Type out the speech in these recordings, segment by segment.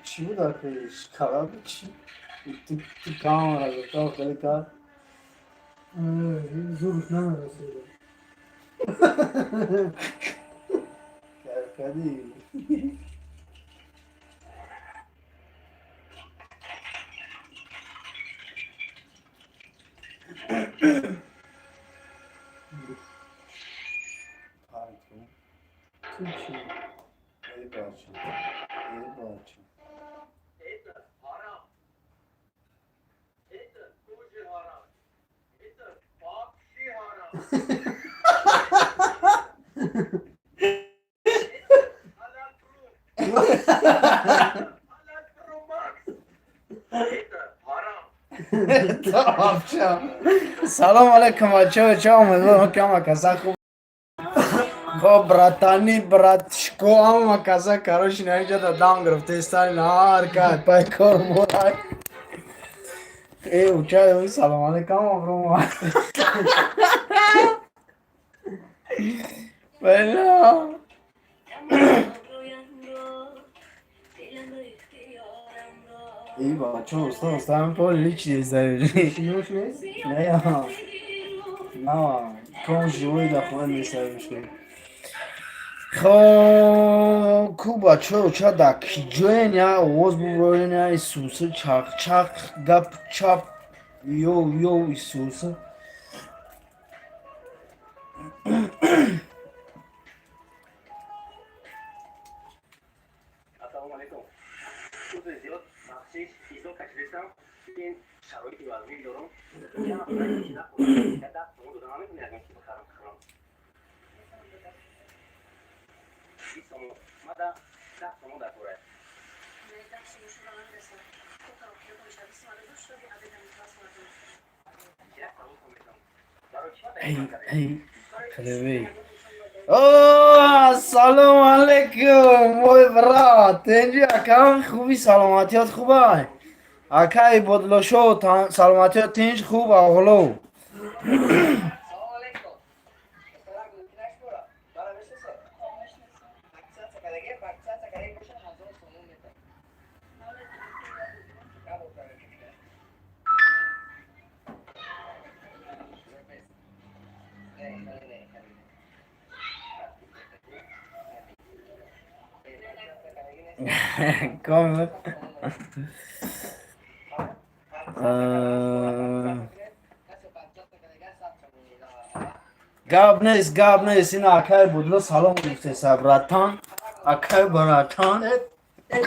Чӣ буд акиш? Кара чӣ? Ту камера гуфта хеле кар. Зурш намерасида. Кардӣ. Ту чӣ? Эй бача. Эй бача. Это харам. Это тоже харам. Это вообще харам. Это halal pro. Halal pro max. Это харам. Салом алейкум, бачаҳо, ча умедворам, ки ҳама каса хуб. Хоб, братани, братишко, ҳама каса, короче, на инҷа да дам гирифтестан, ҳар кай пай кор морай. Э, уча, салом алейкум, обрӯ. Бела. Эй, бачаҳо, уста, уста, пол личный заявили. Шинош нест? Не, на, ком живой да хона нестаем. Хоб, ку бачаҳо, ча да киҷоен я овоз буброен я Исуса чақ чақ гап чап ё ё Исуса. Ассалому алайкум. Узри зиёд, бахшиш, изо кашидастам. Ин шароити вазнин дорам. Я нахӯрдам. 10 сомон дода наметавонӣ ягон чиз бихарам хӯрам. 20 сомон. Мада 10 сомон дар кора. Як савол метавонам. Барои чӣ мада Эй, эй, хеле. О, ассалому алайкум, мой брат. Тенҷи акам хуби, саломатият хубай? Акай бодлошо, саломатият тинҷ хуб, оғло. Салом алейкум. Бара мешнаса? Вакцинация кадаги боша 1000 сомон метам. Кабо кара. Не, не, не. Ком. Гап нест, гап нест. Ин акай будло салом гуфтеса, братан. Акай братан.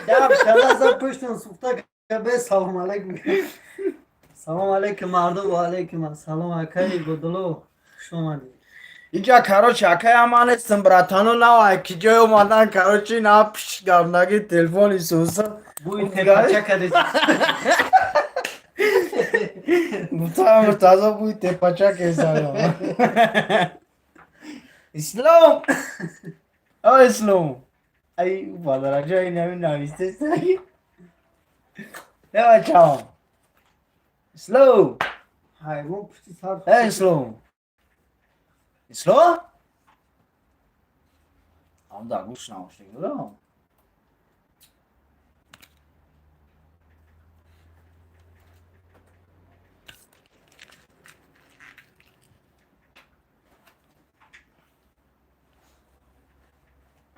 Даб шала за пуштан сухта кабе салом алейкум. Салом алейкум мардум ва алейкум ассалом акай Гудло. Хуш омадед. Иҷа, короче, акай ама нестам, братану, навай ки ҷой омадан, короче, на пиш гардаги телефони Исуса. Бӯи тепача кадед. Гуфтам Муртазо бӯи тепача кезана. Ислом! О, Ислом! Ай, бадараҷа ин ҳамин навистеста. Э, бачаҳо. Ислом! Ҳайвон пушти сар. Э, Ислом! Ислом? Ам да гӯш наушник дорам.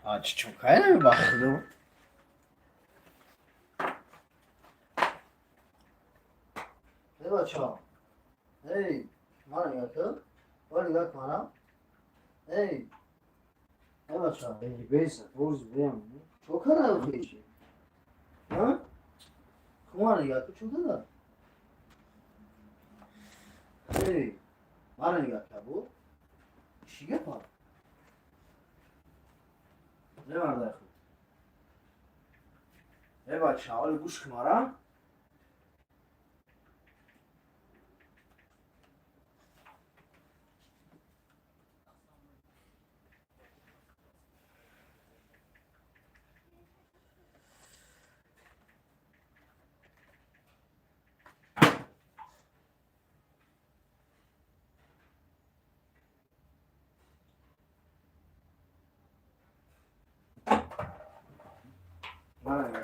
А чӣ чокай намебахшиду? Эй, бачаҳо. Эй, мана нигоҳ кун. Бора нигоҳ кун мана. Эй. Эй, бачаҳо, эй, беса, боз бем. Чо кардам хеши? Ҳа? Хуб, мана нигоҳ кун, чо кардам? Эй, мана нигоҳ кун, бу. Чӣ гапа? Не мардай худ. Эй, бачаҳо, ҳоли гӯш кун мара. Хона.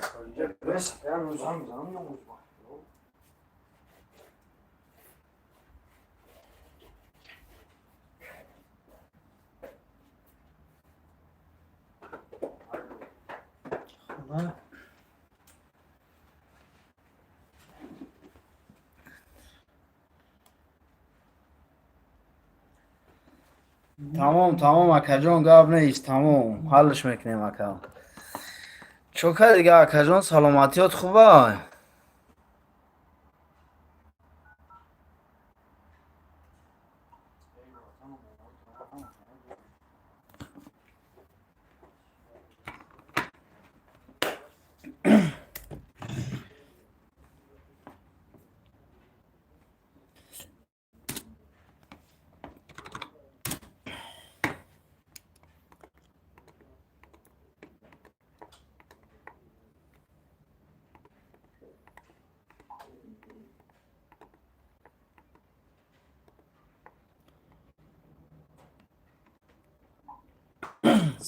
Тамом, тамом, акаҷон, гап нест, тамом, ҳаллш мекунем, ака. Чо ка дига, акаҷон, саломатиёт хуба?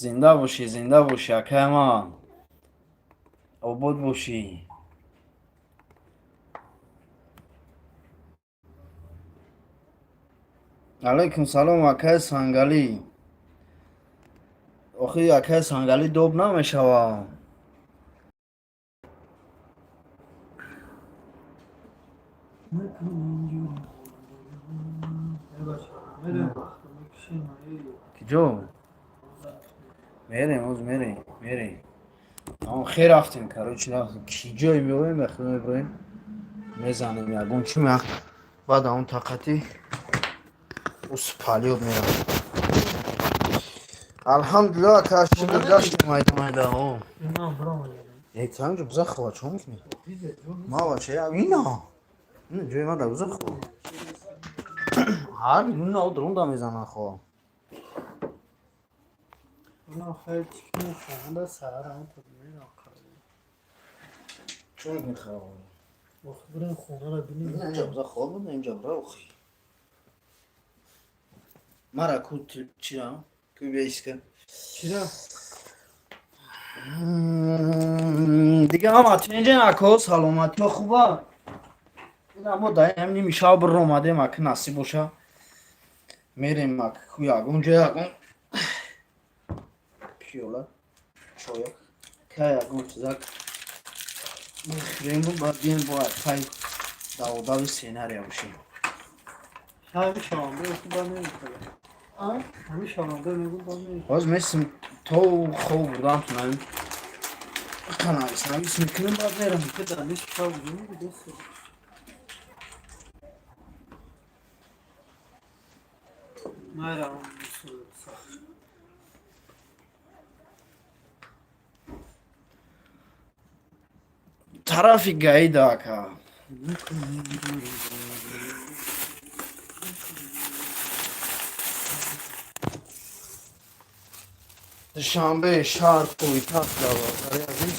Зинда бошӣ, зинда бошӣ, акай ман, обод бошӣ. Алайкум салом, акай Сангалӣ. Охи, акай Сангалӣ, доб намешава. Мекунем. Мерем, мекушем. Киҷо мерем? Оз мерем, мерем. Тамом, хер, рафтем, короче, рафтем. Ки ҷое меоем, яхел меброем, мезанем ягон чӣ меақ, баъд он тақати успалиёт меравем. Алҳамдулилла, ака, шукр, гаштем майда майда. Имам бромад. Танҷо биза хова, чо мекунӣ? Ма бача, ина ина ҷои ма да биза хова. Ҳар ина друнда мезанан хова. Она хайр чикни хонда саҳар ам то мерам қарор. Чо мекунӣ хароб? Ох, бирем хонаро бинем. Инҷа биза хоб буда, инҷа бира охи. Мара ку чира? Ку беиска. Чира? Дига ҳама тинҷен, ако, саломатиё хуба? Ина мо даем ними шаб бир омадем, аки насиб боша. Мерем ак ку ягон ҷо, ягон пиёла чоя ка ягон чизак бихӯрем, баъд бием, бояд пай даводави сценария бошем. Ҳами шаванде ба намекунад. Ҳами шаванде мегум ба намекунад. Ҳоз месим то хоб бурдам тунам. Канавис навис мекунем, баъд мерам. Ки дар ниш шав буд. Майрам. Тарафи гаида, ака. Душанбе шаҳр, пойтахт, бародари азиз.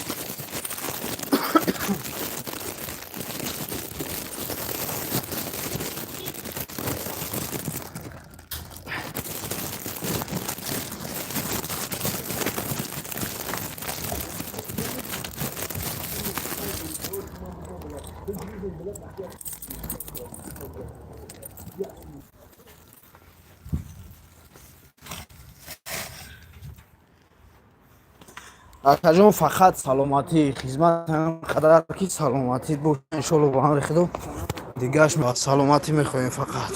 Акаҷон, фақат саломатӣ, хизмат қадар ки саломатӣ бош, иншолло, ба амри худо, дигаш саломатӣ мехоҳем фақат.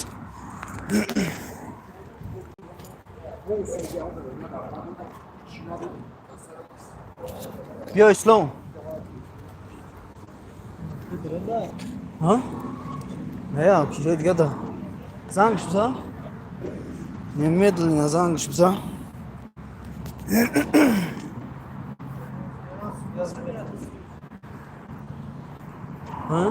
Биё, Ислом. Ҳа? Не, киҷои дига да. Зангш биза. Немедленно зангш биза. Ҳа?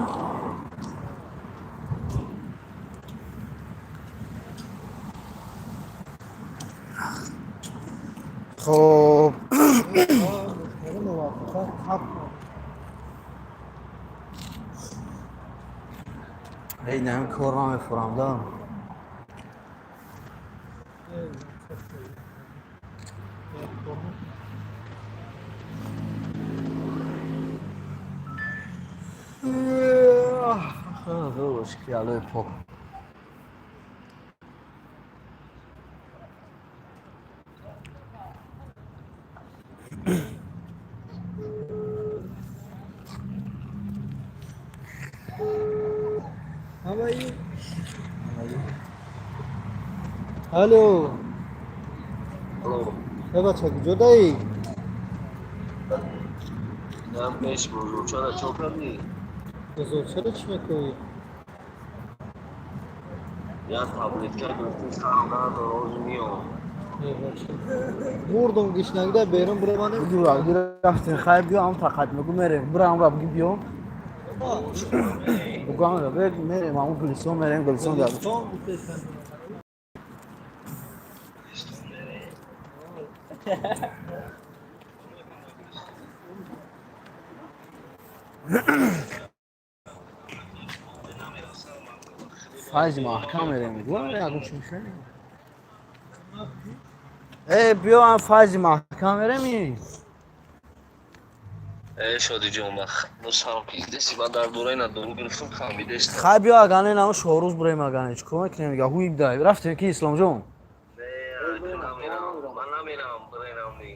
Хоб. Эй, нами кор намефурам, да. Шукри Аллои пок. How are you? Алло. Алло. Э, бача, куҷодаӣ? Ман пеш бозорчара чо кардӣ? Бозорчара чӣ мекунӣ? Як таблетка гирифтӣ, сарам дард дорад, миём. Э, бача, мурдум гишнагда, берун биромадем. Рафтем, хайр, биё, ам фақат мегу мерем, бирам ра, буги биё. Бугам ра, мерем, аму Гулистон мерем, Гулистон дар. Гулистон гуфтестам. Файзи маҳкам мерем. Ягон чӣ мешавад? Э, биё, ам Файзи маҳкам мерем. Э, Шодиҷон, ба худо, сарам пиздеси, ба дар бораи на дору гирифтам, хамидеста. Хай, биё, агане намо шоҳрӯз бурем, агане чӣ кор мекунем? Дига ҳуй дай. Рафтем ки, Исломҷон? Не, намерам, ман намерам, биренам ни.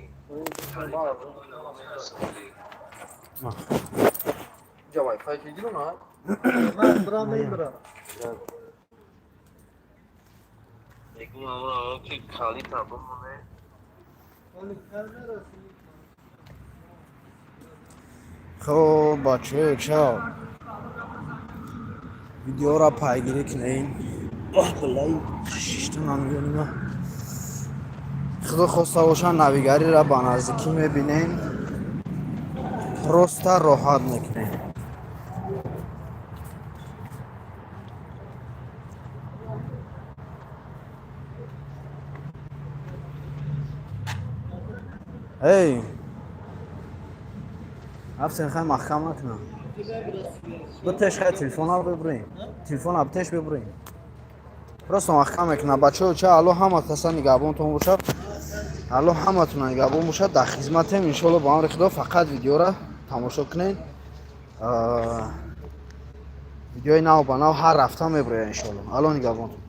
Ҷа вайфай ки гиру на? Ман бирам, мебирам. Мегум, амро ки калита бимоне. Хоб, бачаё, чао. Видеоро пайгирӣ кунем. Оҳ, билай, шишта намеёнима. Худо хоста боша, навигариро ба наздикӣ мебинем. Просто роҳат мекунем. Эй, рафтем, хай, маҳкам накунам. Битеш, хай, телефона бибурем. Телефона битеш, бибурем. Просто маҳкам мекунам. Бачаҳо, ча, Алло ҳама каса нигаҳбонтон бошад. Алло ҳаматона нигаҳбон бошад. Дар хизматем, иншоалло, ба амри Худо. Фақат видеора тамошо кунед. Видеои нав ба нав ҳар ҳафта мебирояд, иншоалло. Алло нигаҳбонтон.